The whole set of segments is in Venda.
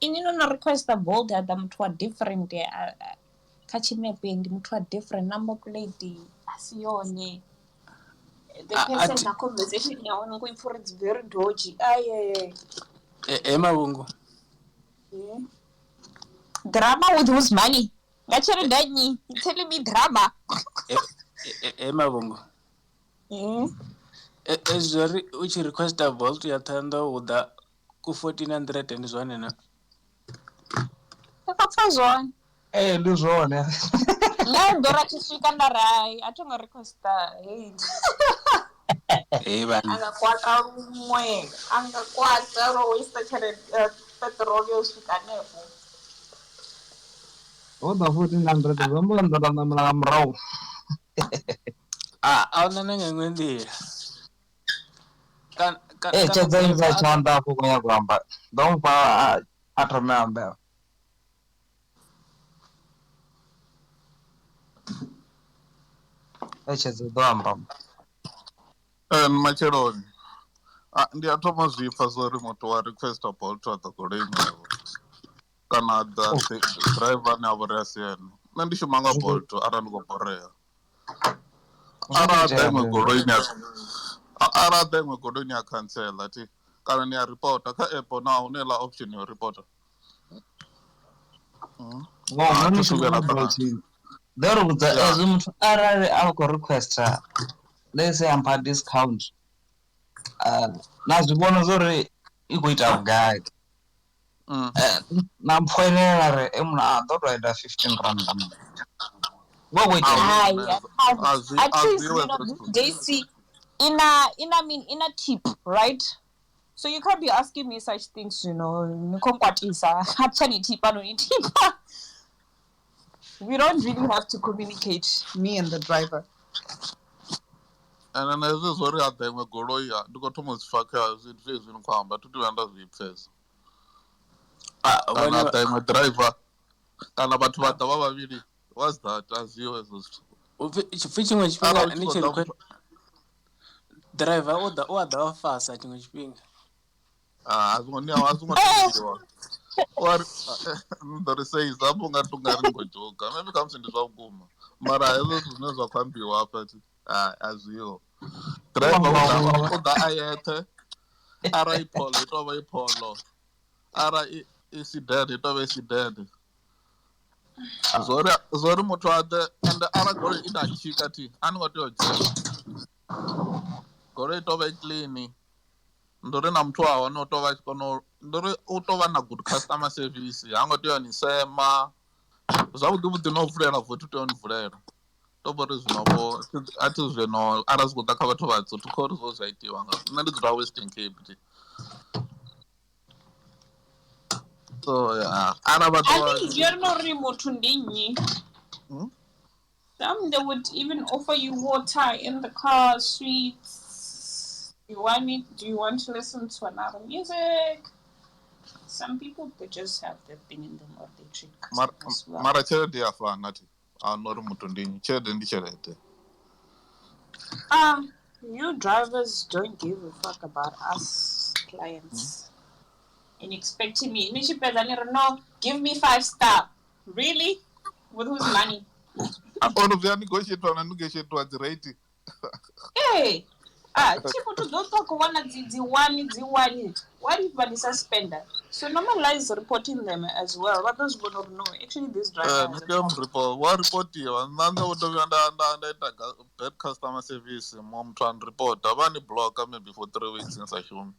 Ini no no requesta Bolt ha ḓa muthu wa different kha tshinepe ndi muthu wa different number plate a si yone. The person na conversation ya hone khou ipfa uri it's very dodgy. Ai He mavhungu. Drama with whose money? Nga tshelede ya nnyi? You telling me drama? He mavhungu. Ezwi zwa uri u tshi requesta Bolt ya Thohoyandou hu ḓa ku 1400 ndi zwone na? Ndi khou pfa zwone. Ee ndi zwone. Nṋe ndo ra tshi swika nda ri hai a tho ngo requesta heyi. Hey vhanna. A nga kwata luṅwe, a nga kwata lwo waste tshelede peṱirolo yo swika hanefho. Ho ḓa 1400 zwi amba uri nda ṋamela nga murahu. A a huna na nga iṅwe nḓila. Kana kana Ee kana tshedza driver imisa a tshanḓa afho khou nyaga u amba ndo mufha a thome a ambe. Ee tshedza u ḓo amba. Ee, matsheloni ndi a thoma u zwi pfa zwa uri muthu wa requester Bolt a ḓa goloi iṅwevho kana a ḓa driver ane a vha uri a si ene. Nṋe ndi shuma nga Bolt arali ndi khou borea. Arali a ḓa iṅwe goloi ni a arali a ḓa iṅwe goloi ni a khantsela thi kana ni a ripota kha app naa hu na heiḽa option ya u ripota. Ngoho A nṋe thi ndi thu shuma vhuya nga nda Bolt ṱangana ḓo ri vhudza ya ezwi muthu arali a khou requester let's say a mpha discount na zwi vhona zwori i khou ita vhugai na mpfoinela ri e muna a ḓo to ita 15 rand vha khou ita Hai, at least you know Daisy ina ina mean ina tip, right? So you can't be asking me such things, you know. Ni khou nkwatisa. A tsha ni tipa no ni tipa. We don't really have to communicate, me and the driver. Ende na hezwi zwo ri a ḓa iṅwe goloi ya ndi khou thoma u zwi pfa kha zwithu zwezwi ni khou amba thi tu vhuya nda zwi pfesa. Kana vhone a ḓa iṅwe driver kana vhathu vha ḓa vha vhavhili what's that a zwiho hezwo zwithu. Upfi pfi tshiṅwe tshifhinga Arali u tshi ni khou tshi ḓa request driver u ḓa u a ḓa wa fasa tshiṅwe tshifhinga. A zwo ngo a zwo ngo tendiwa. Wa ri ni ḓo ri seiza hafho nga ri nga ri ni khou dzhoka maybe khamusi ndi zwa vhukuma mara hezwo zwithu zwine zwa khou ambiwa hafha a zwiho. Driver u ḓa a yeṱhe arali i pholo i tou vha i pholo arali i sedan i tou vha i sedan. Zwori zwori muthu a ḓe ende arali goloi i na tshika thi a ni ngo tea u dzhena goloi i tou vha i clean ndi uri na muthu wa hone u tou vha a tshi kona u ndi uri u tou vha na good customer service ha ngo tea u ni sema zwavhuḓi vhuḓi no vulela vothi u tea u ni vulela to vha uri zwino vho a thi zwino arali zwi khou ḓa kha vhathu vhatswu thi khou uri zwo zwi a itiwa nga nṋe ndi dzula Western Cape thi so yeah arali vha I ḓo think zwi ri na uri muthu ndi nnyi. Hmm? Some they would even offer you water in the car, sweets. You want it? Do you want to listen to another music? Some people they just have that thing in them or they treat mara customers well. mara tshelede ya fana thi a no uri muthu ndi nnyi tshelede ndi tshelede You drivers don't give a fuck about us clients. And expecting me. Ni tshi fhedza ni ri no, give me 5 star. Really? With whose money? Ono vhuya negotiate na negotiate dzi rate. Hey, tip to ḓo ṱwa khou wana dzi one dzi one. What if vha ni suspender? So normalize reporting them as well. Vha ḓo zwi vhona uri no, actually this driver Ni has a tea u problem. report wa reportiwa nṋe nṋe ndo vhuya nda nda nda ita bad customer service muṅwe muthu a ni reporta vha ni blocka maybe for 3 weeks ni sa shumi.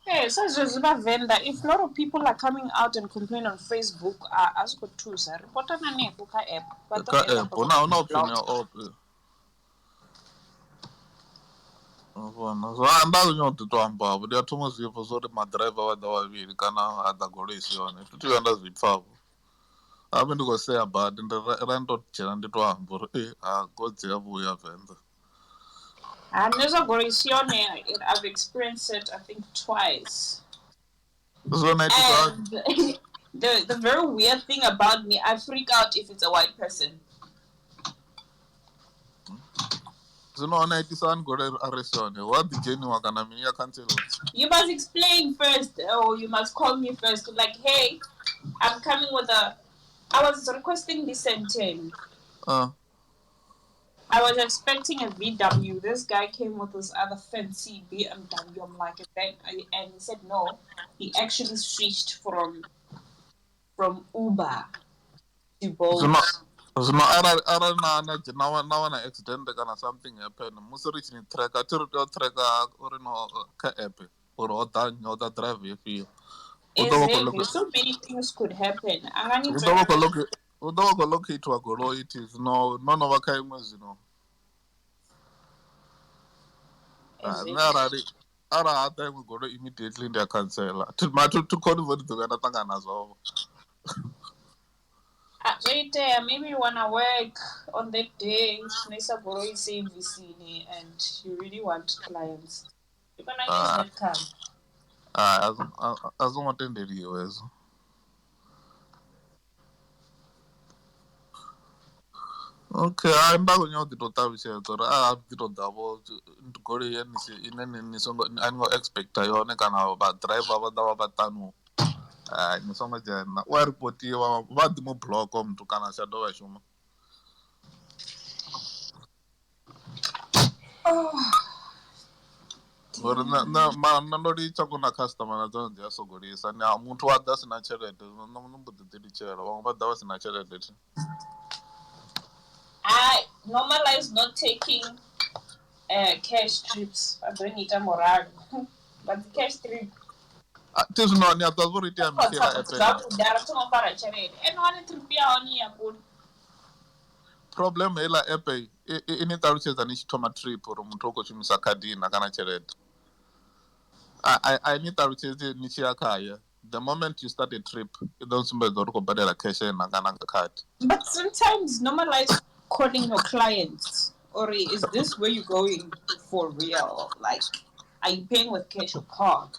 Hey, so zwezwi vha Venḓa, if a lot of people are coming out and complain on Facebook, a zwi khou thusa. Reportana hanefho kha app. Vha ḓo Kha end app up huna huna option ya blocked. op. Vhona zwa nda nyo ḓi to amba vho ndi a thoma zwi pfa zwo uri maḓiraiva vha ḓa vhavhili kana ha ḓa goloi i si yone thi thu vhuya nda zwi pfa vho habe ndi khou sea badi ndi ra ndo dzhena ndi to amba uri e ha godzi ya vhuya Venḓa. Nṋe zwa goloi i si yone, I've experienced it I think twice. Zwo na itiswa And the very weird thing about me, I freak out if it's a white person. Zwino hone itisa hani goloi a si yone wa ḓi dzheniwa kana mini ya cancel? You must explain first, or you must call me first. Like, hey, I'm coming with a. I was requesting this 10. I was expecting a VW. This guy came with this other fancy BMW. I'm like, and he said no. He actually switched from Uber to Bolt. Zwino arali na wana accident kana something happen, musi ri tshi ni tracker, thi ri tea u tracker uri no kha app uri ho ḓa drive ifhio. Exactly. So many things could happen. U ḓo vha khou locate-wa goloi thi zwino no no vha kha iṅwe zwino. Nṋe arali ha ḓa iṅwe goloi immediately ndi a cancela. Thi koni vho ndi ḓo vhuya nda ṱangana nazwo. Zwo itea, maybe you wanna work on that day, nisa goloi servicini and you really want clients. You gonna use that car. A zwo ngo tendeliwa hezwo. Okay, hai nda khou nyanga u ḓi tou ṱalutshedza uri a ḓi tou ḓa vho goloi ine ni songo a ni ngo expecta yone kana vha driver vha ḓa vha vhaṱanu. Hai ni songo dzhena, u a ripotiwa vha ḓi mu block muthu kana a si tsha dovha a shuma. Ngori nṋe ndo litsha kuna customer na dzone dzi a sogolisa, muthu wa ḓa a sina tshelede zwino nṋe ndo mbo ḓi ḓi litshela, vhaṅwe vha ḓa vha sina tshelede thi. I normalize not taking cash trips. I don't need a moral, but the cash trip. Thi zwino ni a ḓivha uri itea mini kha app. Problem heiḽa app i ni ṱalutshedza ni tshi thoma trip uri muthu u khou shumisa khadi na kana tshelede. A ni ṱalutshedzi ni tshi ya khayo. The moment you start a trip, i ḓo sumbedza uri u khou badela cash na kana nga khadi. But sometimes normalize calling your clients. Or is this where you're going for real? Like, are you paying with cash or card?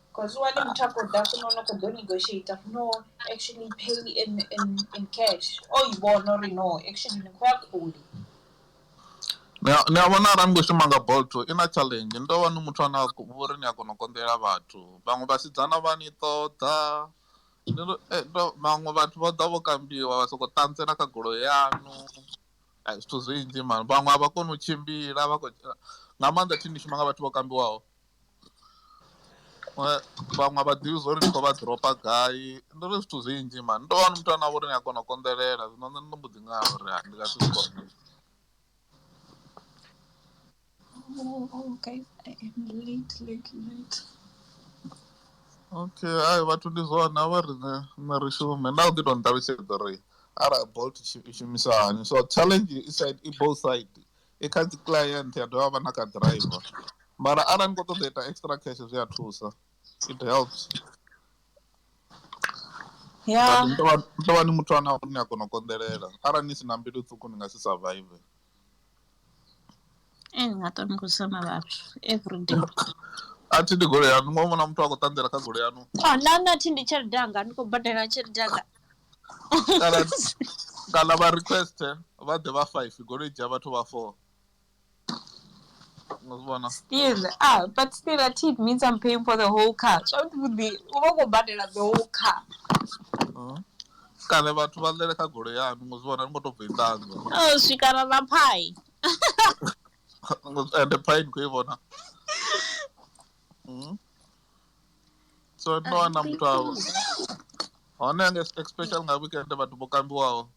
Because when you talk about no negotiate, no, actually pay in cash. Oh, you won't no, actually, cool. Ni a vhona arali ni khou shuma nga Bolt i na challenge, ni tou vha ni muthu ane a vhori ni a kona u konḓelela vhathu. Vhaṅwe vhasidzana vha ni ṱoḓa, vhaṅwe vhathu vha ḓa vho kambiwa vha sokou ṱanzela kha goloi yaṋu. Zwithu zwinzhi mani, vhaṅwe a vha koni u tshimbila vha khou nga maanḓa thi ni shuma nga vhathu vho kambiwaho. Vhaṅwe a vha ḓivhi zwa uri ni khou vha ḓoropa gai, ndi uri zwithu zwinzhi mani, ni tou vha ni muthu ane a vha uri ni a kona u konḓelela. Zwino nṋe ndo mbo ḓi ṅala uri ndi nga si zwi kone. Oh, guys, I am late. Okay, hai vhathu ndi zwone a vha riṋe nṋe ri shume. Nda ḓi tou nṱalutshedza uri arali Bolt i shumisa hani. So challenge i side i both side, i kha dzi client ya dovha vha na kha driver. Mara arali ni khou ṱoḓa ita extra cash zwi a thusa, it helps. Yeah. Ni tou vha ni muthu ane ni a kona u konḓelela. Arali ni si na mbilu ṱhukhu ni nga si survive. Nga to ni khou sema vhathu every day. A thi ndi goloi yanu, ngo vhona muthu a khou ṱanzela kha goloi yanu. Oh, na thi ndi tshelede yanga, ndi khou badela tshelede yanga. Kana vha request vha ḓe vha 5, goloi dzhia vhathu vha 4. Still, but still, it means I'm paying for the whole car. So it would be u badela the whole car. Kana vhathu vha ḽele kha goloi yanu, ngo zwi vhona ni khou tou bva i ṱanzwa. Oh, swikala na phai. Ende phai ni khou i vhona. So ndo wana muthu a hone especially nga weekend vhathu vho kambiwaho.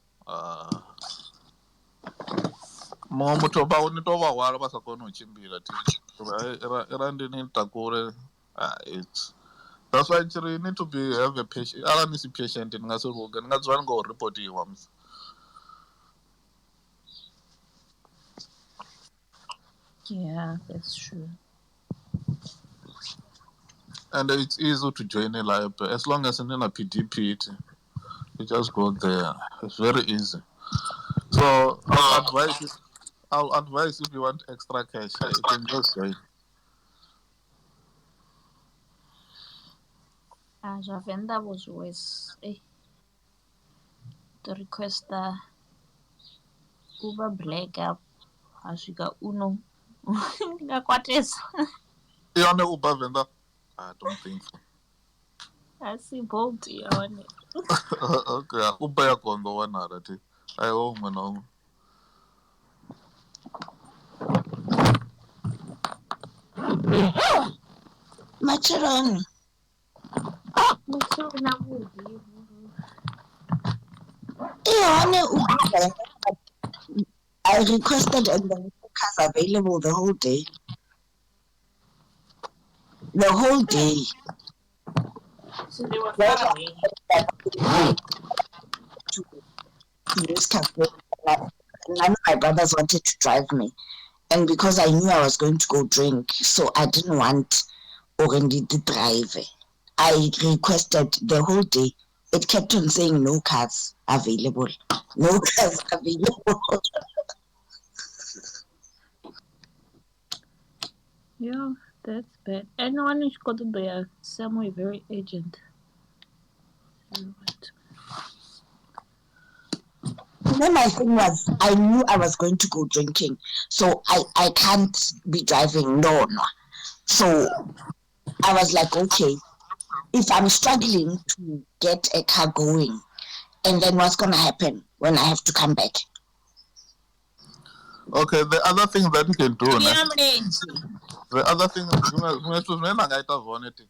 Muṅwe muthu vha ni tou vha hwala vha sa koni u tshimbila thi. Ra ndi ni takule. It's that's why you need to be have a patient. Arali ni si patient ni nga si luge, ni nga dzula ni khou ripotiwa musi. Yeah, that's true. And it's easy to join a library as long as you're in a PDP. You just go there. It's very easy. So I'll advise if you want extra cash, you can just join. Zwa Venḓa vho zwi worse. To request Uber Black up. Ha swika uno. Ndi nga kwatesa. Yone Uber Venḓa? I don't think so. A si Bolt yone. Okay, Uber ya konḓa u wanala thi. A iho huṅwe na huṅwe. Matsheloni. Matsheloni avhuḓi. I hone Uber. I requested and there were no cars available the whole day. The whole day. So they were far away. To this cafe. None of my brothers wanted to drive me. And because I knew I was going to go drink, so I didn't want Orendi to drive. I requested the whole day. It kept on saying no cars available. No cars available. Yeah, that's bad. Anyone who's got to be somewhere very urgent. Then my thing was, I knew I was going to go drinking, so I can't be driving. No, no. So I was like, okay, if I'm struggling to get a car going, and then what's going to happen when I have to come back? Okay, the other thing that you can do, ne? The other thing, zwiṅwe zwithu zwine na nga ita zwone ti,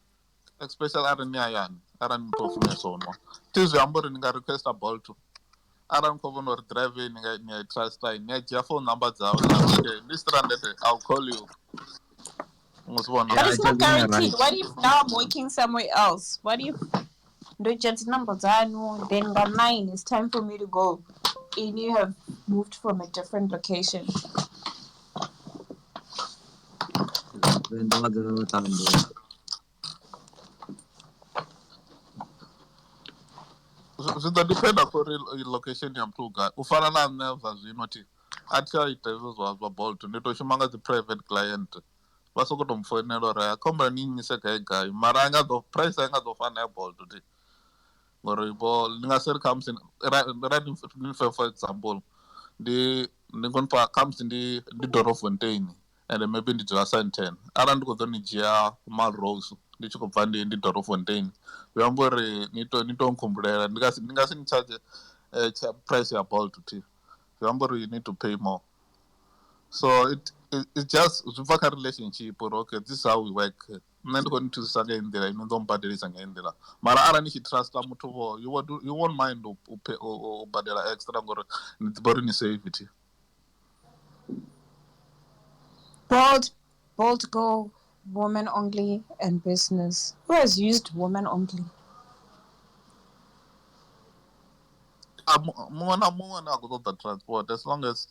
especially arali ni hayani, arali ni khou funesa u nwa, thi zwi amba uri ni nga requesta Bolt. Arali ni khou vhona uri driver ni nga ni a trusta, ni a dzhia phone number dzawe, okay, ndi stranded, I'll call you. But it's not guaranteed. What if now I'm working somewhere else? What if ndo dzhia dzi number dzanu, then by 9 it's time for me to go, and you have moved from a different location? Zwi ḓo dependa kha uri location ya muthu gai. U fana na nṋe zwa zwino thi a thi a ita hezwo zwa Bolt, ndi to shuma nga dzi private client. Vha sokou tou mpfoinela uri a khombela ni nnyise gai gai, mara a nga ḓo price a nga ḓo fana ya Bolt thi, ngori vho ndi nga si ri khamusi ra ni fhe for example, ndi khou nifha khamusi ndi Doornfontein and maybe ndi dzula Sandton. Arali ndi khou ḓo ni dzhia Melrose ndi tshi khou bva ndi Doornfontein, zwi amba uri ni to nkhumbulela, ndi nga si ni charge price ya Bolt thi, zwi amba uri you need to pay more. So it just zwi bva kha relationship uri okay, this is how we work. Nṋe ndi khou ni thusisa nga nḓila ine ndo mbadelisa nga nḓila, mara arali ni tshi trusta muthu vho you won't mind u badela extra ngori ni ḓivha uri ni save thi. Bolt go, woman only, and business. Who has used woman only? Muṅwe na muṅwe ane a khou ṱoḓa transport, as long as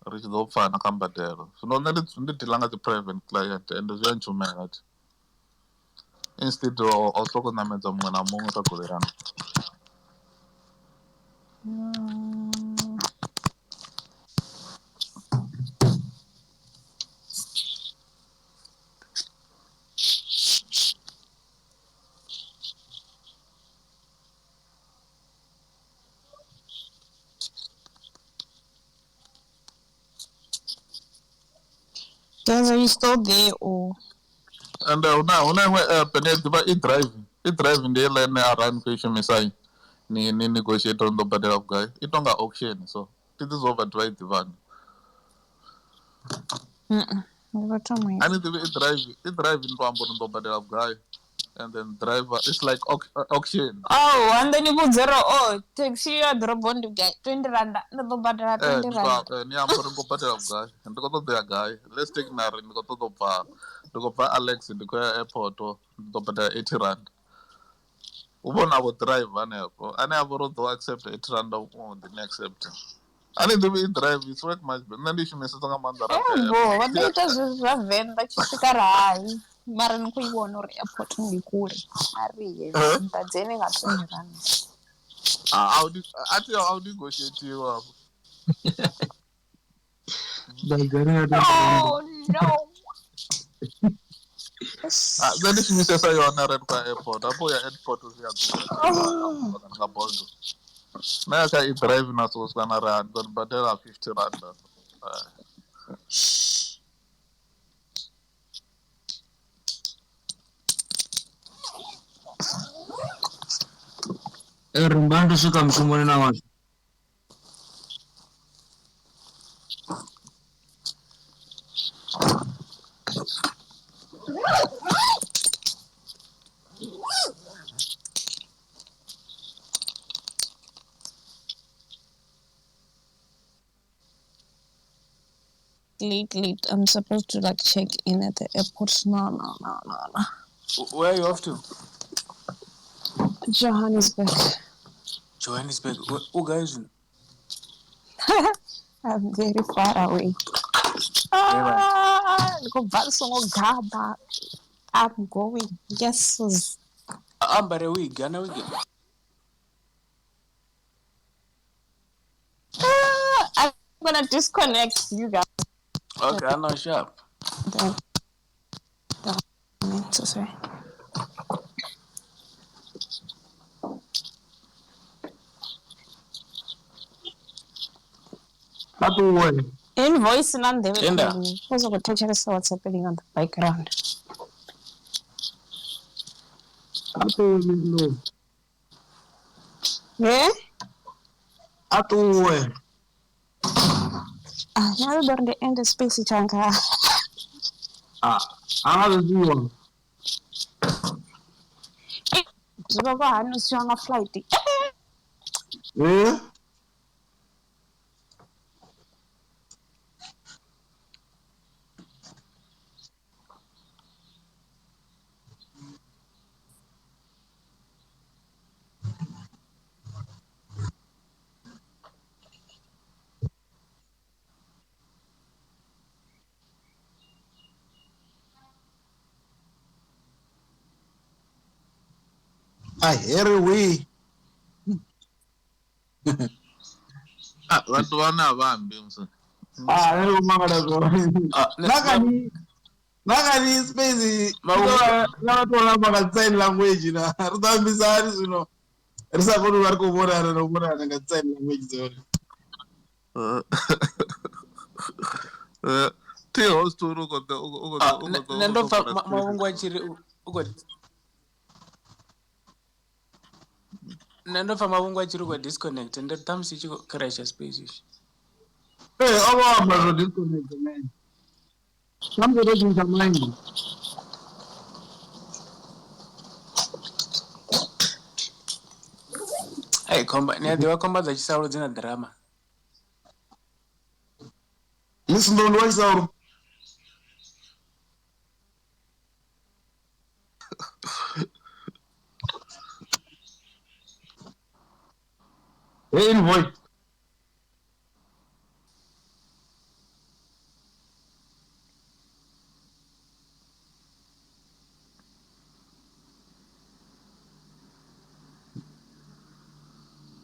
ri tshi ḓo pfana kha mbadelo. Zwino nṋe ndi deala nga dzi private client and zwi a ntshumela thi, instead o sokou ṋamedza muṅwe na muṅwe kha goloi yanga. Guys, are you still there or? And huna iṅwe app ni ḓivha e-drive. E-drive ndi heiḽa ine arali ni khou i shumisa ni negotiate uri ni ḓo badela vhugai, i tonga auction, so thi ḓi zwo vhathu vha i ḓivhani. A ni ḓivhi e-drive? E-drive ni to amba uri ni ḓo badela vhugai, and then driver, it's like auction. Oh, and then you put zero. Oh, taxi ya ḓoroboni ndi vhugai? 20 randa. Ndi ḓo badela 20 randa. Ni amba uri ni khou badela vhugai, ndi khou ṱoḓa ya gai. Let's take na ri ndi khou ṱoḓa u bva, ndi khou bva Alex ndi khou ya airport, ndi ḓo badela 80 rand. Hu vha hu na vho driver hanefho ane a vha uri u ḓo accept 80 rand, u ḓi ni accept. A ni ḓivhi e-drive, it's work much better. Nṋe ndi i shumisesa nga maanḓa. Vho vha ḓo ita zwezwi zwa Venḓa tshi swika rai, mara ni khou i vhona uri airport ndi kule. A ri ye nḓadzeni nga 20 rand. A thi a negotiatiwa afho. Oh no. Nṋe ndi shumisesa yone arali ndi khou ya airport, hafho ya airport zwi a ḓura nga Bolt. Na ya kha e-drive na so swika na ri ndi ḓo ni badela 50 rand. Ri mba ndo swika mushumoni na ṅwana. Late, late. I'm supposed to like check in at the airport. No, no, no, no, no. Where are you off to? Johannesburg. Johannesburg. U gai zwino? I'm very far away. Ah, ndi khou bva ndi songo gaba. I'm going. Yes. Ambare wig, ana wig. Ah, I'm gonna disconnect you guys. Okay, I'm not sharp. Then, I'm so sorry. A ṱuwe. Invoice na nḓevhe Tenda. khou khou thetshelesa what's happening on the background. A ṱuwe Miss. Yeah? A ṱuwe. Ah, na ḓo uri ndi ende space tshanga. A a nga zwi ṱuwa. Zwi vha hani u siwa nga flight? Eh? A here we. Ah, vhathu vhane a vha ambi musi. Ah, nṋe ndi khou mangala zwone. Ah, Na kani space na vhathu vho amba nga sign language na ri ḓo ambisa hani zwino ri sa koni u vha ri khou vhonana na u vhonana nga sign language dzone. Eh, thi host uri u khou ḓo u khou Ah, ḓo u khou ḓo nṋe ndo pfa vula space. mavhungo a tshi ri u khou nṋe ndo pfa mavhungo a tshi ri u khou disconnect ndi ri ṱhamusi i tshi khou crasha space itshi. Ee, o vha o amba zwo disconnect man. Khamusi o tou tshintsha mind. Ai khomba, ni a ḓivha khomba dza Tshisaulu dzi na drama. Miss Ndo ndi wa Tshisaulu. Hey invoice.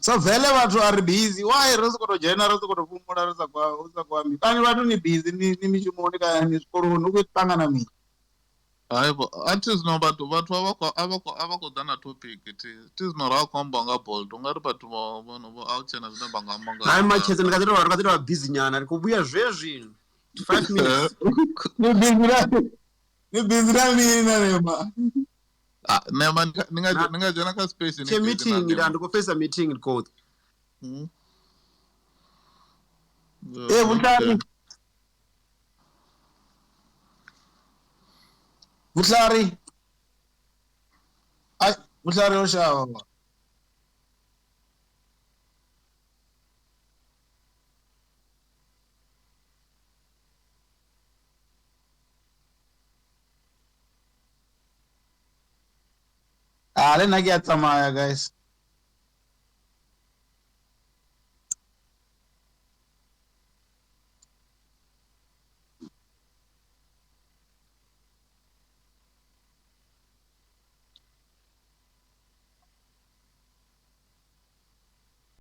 So vele vhathu a ri busy. Why ri sokou tou dzhena ri sokou tou fhumula ri sa khou sa khou ambi. Kani vhathu ni busy ni mishumoni kana ni zwikoloni u khou ṱangana mini? Hai bo, a thi zwino vhathu a vha khou a vha khou ḓa na topic thi zwino ra khou amba nga Bolt u nga ri vhathu vho a hu tshena zwine vha nga amba nga Hai matshetse ndi kha ḓi tou vha busy nyana ri khou vhuya zwezwi 5 minutes. Ni busy na ni busy na mini na Nema? Ah, Nema ni nga dzhena kha space ni Che busy na meeting Nema. ndi khou face meeting ndi khou. Eh, Vutlhari. Vutlhari. Ai, Vutlhari o xava ba. Ah, le nna ke a tsamaya guys.